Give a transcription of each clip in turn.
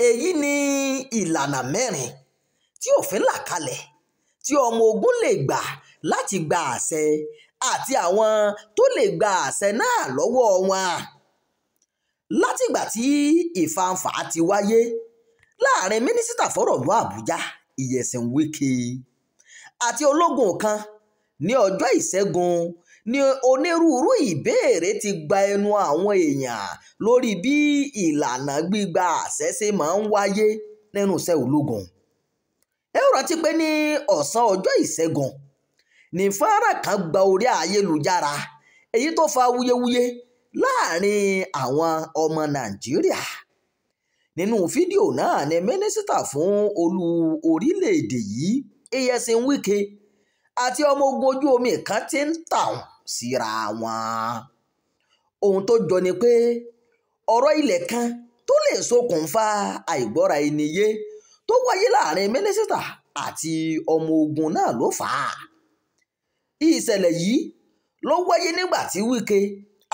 Èyí ni ìlànà mẹ́rin tí òfin là kalẹ̀ tí ọmọ ogun lè gbà láti gba àṣẹ àti àwọn tó lè gba àṣẹ náà lọ́wọ́ wọn. Látìgbà tí ìfàǹfà ti wáyé láàrin mínísítà fọ́rọ̀ ìlú Àbújá Nyesom Wike àti ológun kan ní ọjọ́ Ìṣẹ́gun ní onírúurú ìbéèrè ti gba ẹnu àwọn èèyàn lórí bí ìlànà gbígba àṣẹ ṣe máa ń wáyé nínú iṣẹ́ ológun. Ẹ ó rántí pé ní ọ̀sán ọjọ́ Ìṣẹ́gun ní fọ́nrán kan gba orí ayélujára èyí tó fa awuyewuye láàrin àwọn ọmọ Nàìjíríà. Nínú fídíò náà ni mínísítà fún olú orílẹ̀-èdè yìí Nyesom Wike àti ọmọ ogun ojú omi kan ti ń tàùn síra wọn. Ohun tó jọ ni pé ọ̀rọ̀ ilẹ̀ kan tó lè ṣokùnfà àìgbọ́ra ẹni yé tó wáyé láàrin mínísítà àti ọmọ ogun náà ló fà á. Ìṣẹ̀lẹ̀ yìí ló wáyé nígbà tí Wike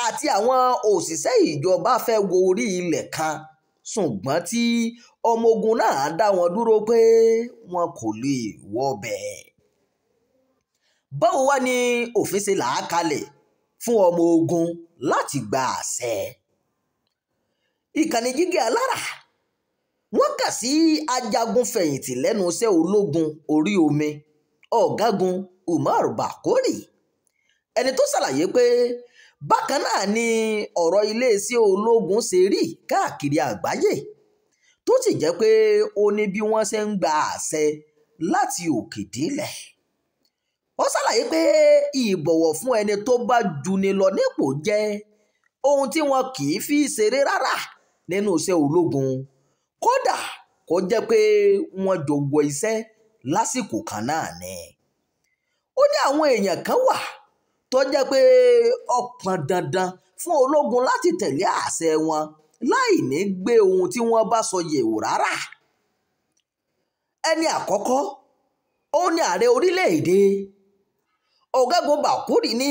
àti àwọn òṣìṣẹ́ ìjọba fẹ́ wo orí ilẹ̀ kan ṣùgbọ́n tí ọmọ ogun náà dá wọn dúró pé wọn kò lè wọbẹ̀. Báwo wá ni òfin ṣe là á kalẹ̀ fún ọmọ ogun láti gba àṣẹ? Ìkànnì Jígí Alára wọ́n kà sí ajagun-fẹ̀yìntì lẹ́nu iṣẹ́ ológun orí omi Ọ̀gágun Umar Bakori, ẹni tó ṣàlàyé pé bákan náà ni ọ̀rọ̀ iléeṣẹ́ ológun ṣe rí káàkiri àgbáyé tó sì jẹ́ pé ó ní bí wọ́n ṣe ń gba àṣẹ láti òkè délẹ̀. Ó ṣàlàyé pé ìbọ̀wọ̀ fún ẹni tó bá juni lọ nípò jẹ́ ohun tí wọn kì í fi ṣeré rárá nínú iṣẹ́ ológun, kódà kó jẹ́ pé wọ́n jọ wọ iṣẹ́ lásìkò kan náà ni. Ó ní àwọn èèyàn kan wà tó jẹ́ pé ó pọn dandan fún ológun láti tẹ̀lé àṣẹ wọn láì ní gbé ohun tí wọ́n bá sọ yẹ̀wò rárá. Ẹni àkọ́kọ́ ó ní ààrẹ orílẹ̀-èdè Ọ̀gágun Bakori ní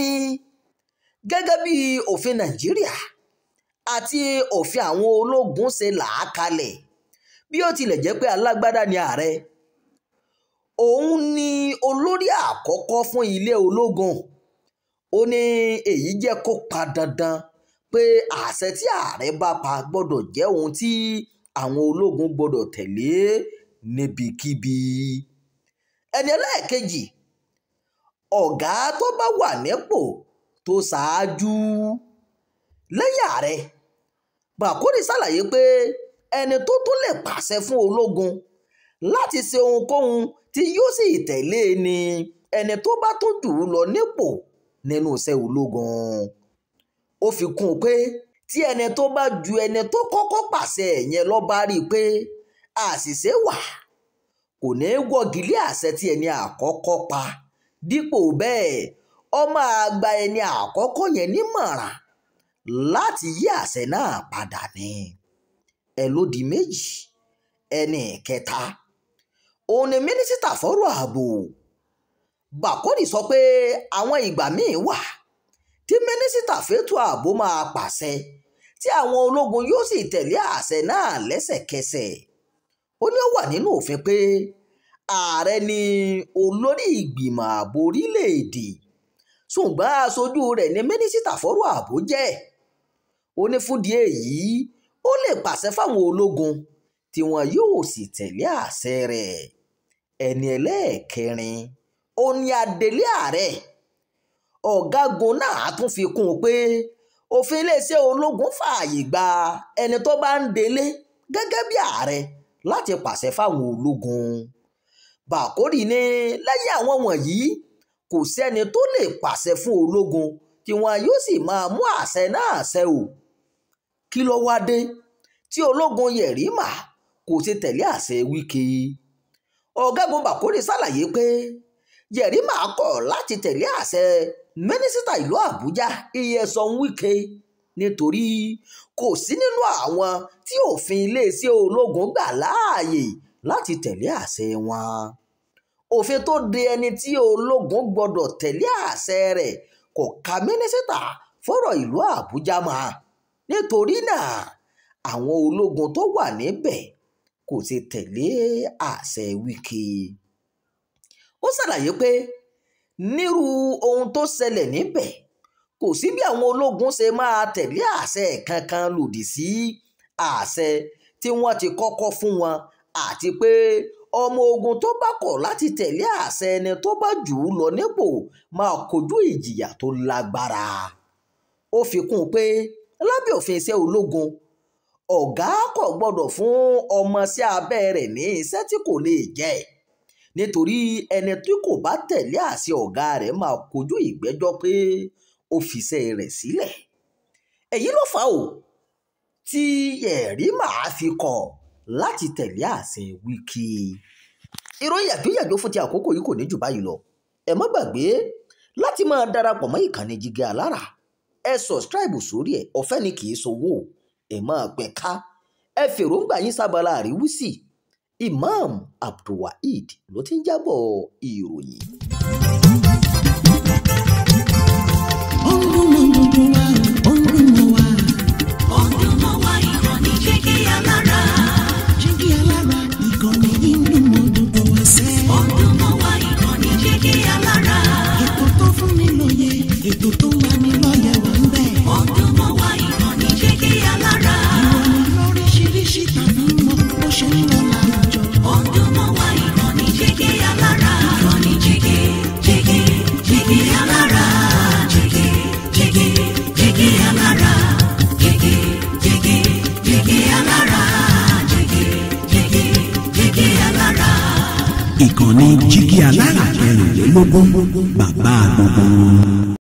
gẹ́gẹ́ bí òfin Nàìjíríà àti òfin àwọn ológun ṣe là á kalẹ̀, bí ó tilẹ̀ jẹ́ pé alágbádá ni ààrẹ, òun ni olórí àkọ́kọ́ fún ilé ológun. Ó ní èyí jẹ́ kó pa dandan pé àṣẹ tí ààrẹ bá pa gbọ́dọ̀ jẹ́ ohun tí àwọn ológun gbọ́dọ̀ tẹ̀lé níbikíbi. Ẹni ẹlẹ́ẹ̀kejì, ọ̀gá tó bá wà nípò tó ṣáájú lẹ́yìn ààrẹ, Bakori ṣàlàyé pé ẹni tó tún lè pàṣẹ fún ológun láti ṣe ohunkóhun tí yóò sì tẹ̀lé ni ẹni tó bá tún jù ú lọ nípò nínú iṣẹ́ ológun. Ó fi kún un pé tí ẹni tó bá ju ẹni tó kọ́kọ́ pàṣẹ yẹn lọ bá rí i pé àṣìṣe wà, kò ní í wọ́gi lé àṣẹ tí ẹni àkọ́kọ́ pa. Dípò bẹ́ẹ̀, ó máa gba ẹni àkọ́kọ́ yẹn nímọ̀ràn láti yí àṣẹ náà padà ni. Ẹ ló di méjì. Ẹni kẹta, òun ni mínísítà fọ́rọ̀ ààbò. Bakori sọ pé àwọn ìgbà míì wà tí mínísítà fétò ààbò máa pàṣẹ tí àwọn ológun yóò sì tẹ̀lé àṣẹ náà lẹ́sẹ̀kẹsẹ̀. Ó ní ó wà nínú òfin pé ààrẹ ni olórí ìgbìmọ̀ ààbò orílẹ̀-èdè, ṣùgbọ́n aṣojú rẹ̀ ni mínísítà fọ́rọ̀ ààbò jẹ́. Ó ní fúndìí èyí, ó lè pàṣẹ fáwọn ológun tí wọn yóò sì tẹ̀lé àṣẹ rẹ̀. Ẹni ẹlẹ́ẹ̀kẹrin, ó ní adelé ààrẹ. Ọ̀gágun náà tún fi kún un pé òfin iléeṣẹ́ ológun fààyè gba ẹni tó bá ń delé gẹ́gẹ́ bí ààrẹ láti pàṣẹ fáwọn ológun. Bakori ní lẹ́yìn àwọn wọ̀nyí kò sẹ́ni tó lè pàṣẹ fún ológun tí wọn yóò sì máa mú àṣẹ náà ṣẹ o. Kí ló wá dé tí ológun Yerima kò ṣe tẹ̀lé àṣẹ Wike? Ọ̀gágun Bakori ṣàlàyé pé Yerima kọ̀ láti tẹ̀lé àṣẹ mínísítà ìlú Àbújá Nyesom Wike nítorí kò sí nínú àwọn tí òfin iléeṣẹ́ ológun gbà láàyè láti tẹ̀lé àṣẹ wọn. Òfin tó de ẹni tí ológun gbọ́dọ̀ tẹ̀lé àṣẹ rẹ̀ kò ka mínísítà fọ́rọ̀ ìlú Àbújá mọ́. Nítorí náà, àwọn ológun tó wà níbẹ̀ kò ṣe tẹ̀lé àṣẹ Wike. Ó ṣàlàyé pé nírú ohun tó ṣẹlẹ̀ níbẹ̀ kò sí bí àwọn ológun ṣe máa tẹ̀lé àṣẹ kankan lòdì sí àṣẹ tí wọ́n ti kọ́kọ́ fún wọn, àti pé ọmọ ogun tó bá kọ̀ láti tẹ̀lé àṣẹ ẹni tó bá jù ú lọ nípò máa kojú ìjìyà tó lágbára. Ó fi kún un pé lábẹ́ òfin iṣẹ́ ológun, ọ̀gá kò gbọ́dọ̀ fún ọmọọṣẹ́ abẹ́ rẹ̀ ní iṣẹ́ tí kò lè jẹ́, nítorí ẹni tí kò bá tẹ̀lé àṣẹ ọ̀gá rẹ̀ máa kojú ìgbẹ́jọ́ pé ó fiṣẹ́ rẹ̀ sílẹ̀. Èyí ló fà á tí Yerima fi kọ̀ láti tẹ̀lé àṣẹ Wike. Ìròyìn yàjóyàjó fún ti àkókò yìí kò ní jù báyìí lọ. Ẹ má gbàgbé láti máa darapọ̀ mọ́ ìkànnì Jígí Alára. Ẹ sọ̀scribe sórí ẹ̀, ọ̀fẹ́ ni kì í ṣòwò. Ẹ máa pín ká. Ẹ fèròǹgbà yín sábàlá àríwísì. Imam Abdulwaheed ló ti ń jábọ̀ ìròyìn. Ó ń dún mọ́ gbogbo wa, ó ń dún mọ́ wa. Ó ń dún mọ́ wa, ìkànnì Jígí Alára. Jígí Alára, ìkànnì yìí ń dún mọ́ gbogbo wa sẹ́. Ó ń dún mọ́ wa, ìkànnì Jígí Alára. Ètò tó fún ni lóye, ètò tó ń lani lọ́yẹ̀ wà ń bẹ̀. Ó ń dún mọ́ wa, ìkànnì Jígí Alára. Ìròyìn lóríṣiríṣi tàbí mọ́ bó ṣe ń lọ láwùjọ. Ó ń dún mọ́ wa, ìkànnì Jígí Alára. Ìkànnì Jígí, Jígí, Jígí Alára. Jígí, Jígí, Jígí Alára. Jígí, Jígí, Jígí Alára. Jígí, Jígí, Jígí Alára. Ìkànnì Jígí Alára 24, bàbá gbogbo wọn.